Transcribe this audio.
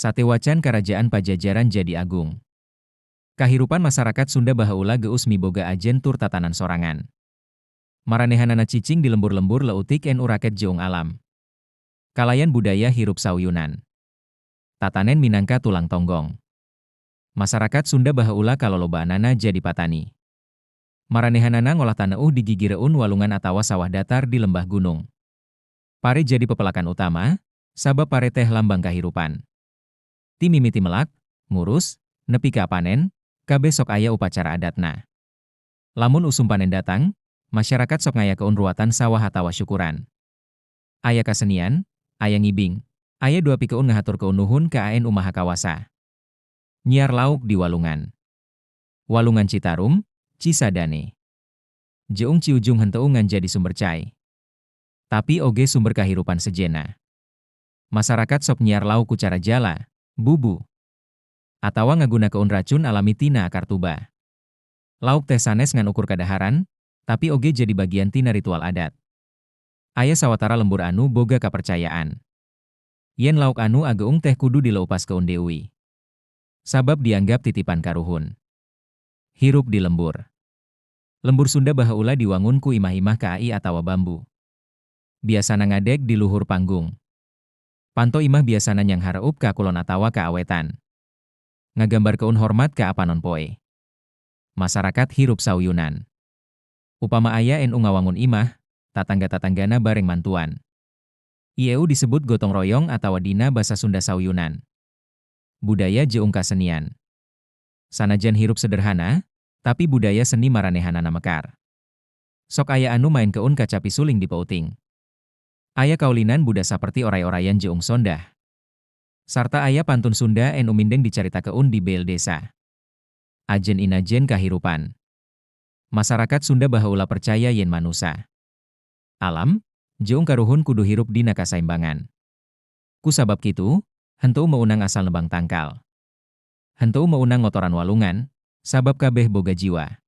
Satewacan Karajaan Pajajaran jadi agung. Kahirupan masarakat Sunda baheula geus miboga ajen tur tatanan sorangan. Maranehanana cicing di lembur-lembur leutik nu raket jeung alam. Kalayan budaya hirup sauyunan. Tatanen minangka tulang tonggong. Masarakat Sunda baheula kalolobaanana jadi patani. Maranehanana ngolah taneuh di gigireun walungan atawa sawah datar di lembah gunung. Pare jadi pepelakan utama, sabab pare teh lambang kahirupan. Ti mimiti melak, ngurus, nepi ka panen, kabeh sok aya upacara adatna. Lamun usum panen datang, masyarakat sok ngayakeun ruatan sawah atawa syukuran. Aya kasenian, aya ngibing, aya doa pikeun ngahaturkeun nuhun ka Nu Maha Kawasa. Nyiar lauk di walungan. Walungan Citarum, Cisadane. Jeung Ciujung henteu ngan jadi sumber cai. Tapi oge sumber kahirupan sejenna. Masyarakat sok nyiar lauk ku cara jala, bubu, atawa ngagunakeun racun alami tina akar tuba. Lauk teh sanes ngan ukur kadaharan, tapi oge jadi bagian tina ritual adat. Aya sawatara lembur anu boga kapercayaan yen lauk anu ageung teh kudu dileupaskeun deui. Sabab dianggap titipan karuhun. Hirup di lembur. Lembur Sunda baheula diwangun ku imah-imah kai atawa bambu. Biasana ngadeg di luhur panggung. Panto imah biasana nyanghareup ka kulon atawa ka wetan. Ngagambarkeun hormat ka panon poe. Masyarakat hirup sauyunan. Upama aya nu ngawangun imah, tatangga-tatanggana bareng mantuan. Ieu disebut gotong royong atawa dina basa Sunda sauyunan. Budaya jeung kasenian. Sanajan hirup sederhana, tapi budaya seni maranehanana mekar. Sok aya anu maenkeun kacapi suling di peuting. Aya kaulinan buda saperti oray-orayan jeung sondah. Sarta aya pantun Sunda nu mindeng dicaritakeun di bale desa. Ajen inajen kahirupan. Masyarakat Sunda baheula percaya yen manusa, alam, jeung karuhun kudu hirup dina kasaimbangan. Ku sabab kitu, henteu meunang asal nebang tangkal. Henteu meunang ngotoran walungan, sabab kabeh boga jiwa.